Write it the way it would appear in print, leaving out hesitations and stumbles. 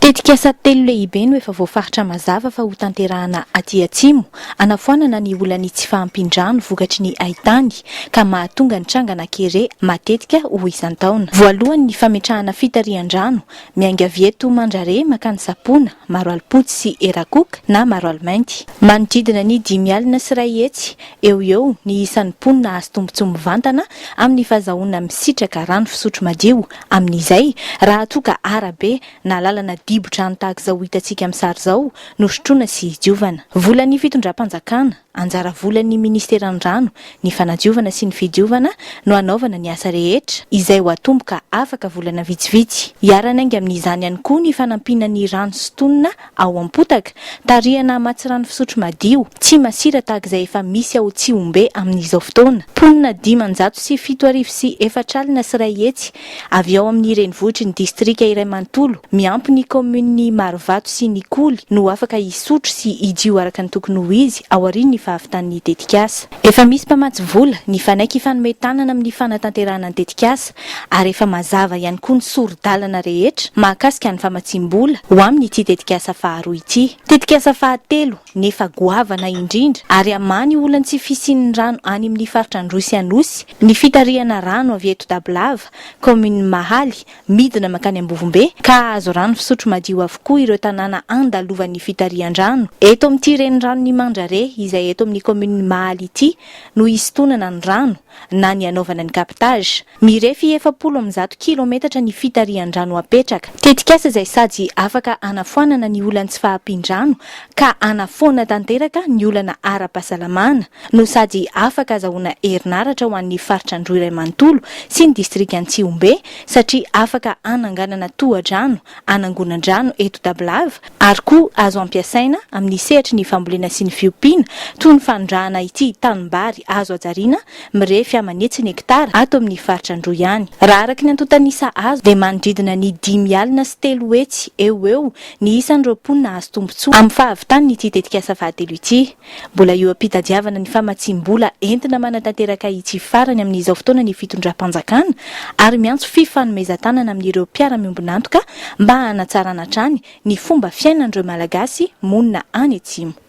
Tetikasa telo lehibe no efa voafaritra mazava fa hotanterahana aty Atsimo, hanafoanana ny olan'ny tsy fahampian-drano vokatry ny haintany ka mahatonga ny trangana kere matetika ho isan-taona. Voalohany ny fametrahana fitarihan-drano miainga avy eto Mandrare mankany Sampona, Maroalipotsy sy Erakoka na Maroalimainty. Manodidina ny 501 eo ho eo ny isan'ny mponina hahazo tombontsoa mivantana amin'ny fahazahoana misitraka rano fisotro madio amin'izay raha toa ka arabe na lalana dibo-drano tahaka izao hitantsika amin'ny sary izao no sotroina sy diovana. Volan'ny fitondram-panjakana, anjara volan'ny minisiteran'ny rano, ny fanadiovana sy ny fidiovana no hanaovana ny asa rehetra, izay ho atomboka afaka volana vitsivitsy. Hiara-niainga amin'izany ihany koa ny fanampiana ny rano sintonina ao am-potaka, tarihana hamatsy rano fisotro madio, tsy masira tahaka izay efa misy ao Tsihombe amin'izao fotoana. Mponina 175 401 avy ao amin'ny renivohitry ny distrika iray manontolo, miampy ny kaominin'i Marovato sy Nikoly no afaka hisotro sy hidio araka ny tokony ho izy aorian'ny fahavitan'ny tetikasa. Efa misy mpamatsy vola nifanaiky hifanome tanana amin'ny fanatanterahana ny tetikasa ary efa mazava ihany koa ny sori-dalana rehetra mahakasika ny famatsiam-bola ho amin'ity tetikasa faharoa ity. Tetikasa fahatelo nefa goavana indrindra ary hamaha ny olan'ny tsy fisian'ny rano any amin'ny faritra Androy sy Anosy ny fitarihana rano avy eto Dabolava, kaominin'i Mahaly, midina mankany Ambovombe ka hahazo rano fisotro madio avokoa ireo tanàna andalovan'ny fitarihan-drano. Eto amin'ity reniranon'i Mandrare izay eto amin'ny kaominin'i Mahaly ity no hisintonana ny rano na ny hanaovana ny captage. Mirefy 140 kilometatra ny fitarihan-drano apetraka. Tetikasa izay sady afaka hanafoanana ny olan'ny tsy fahampian-drano ka hanafoana tanteraka ny olana ara-pahasalamana no sady afaka azahoana herinaratra ho an'ny faritra Androy iray manontolo sy ny distrikan'i Tsihombe satria afaka hananganana tohadrano hanangonan-drano eto Dabolava ary koa azo ampiasaina amin'ny sehatry ny fambolena sy ny fiompiana toy ny fanondrahana ity tanimbary azo hajariana mirefy aman'hetsiny hektara ato amin'ny faritra Androy ihany. Raha araka ny antontan'isa azo dia manodidina ny 305 eo ho eo ny isan'ireo mponina hahazo tombontsoa amin'ny fahavitan'ity tetikasa fahatelo ity. Mbola eo am-pitadiavana ny famatsiam-bola entina manatanteraka ity farany amin'izao fotoana ny fitondram-panjakana ary miantso fifanomezan-tanana amin'ireo mpiara-miombon'antoka mba hanatsarana hatrany ny fomba fiainan'ireo Malagasy monina any Atsimo.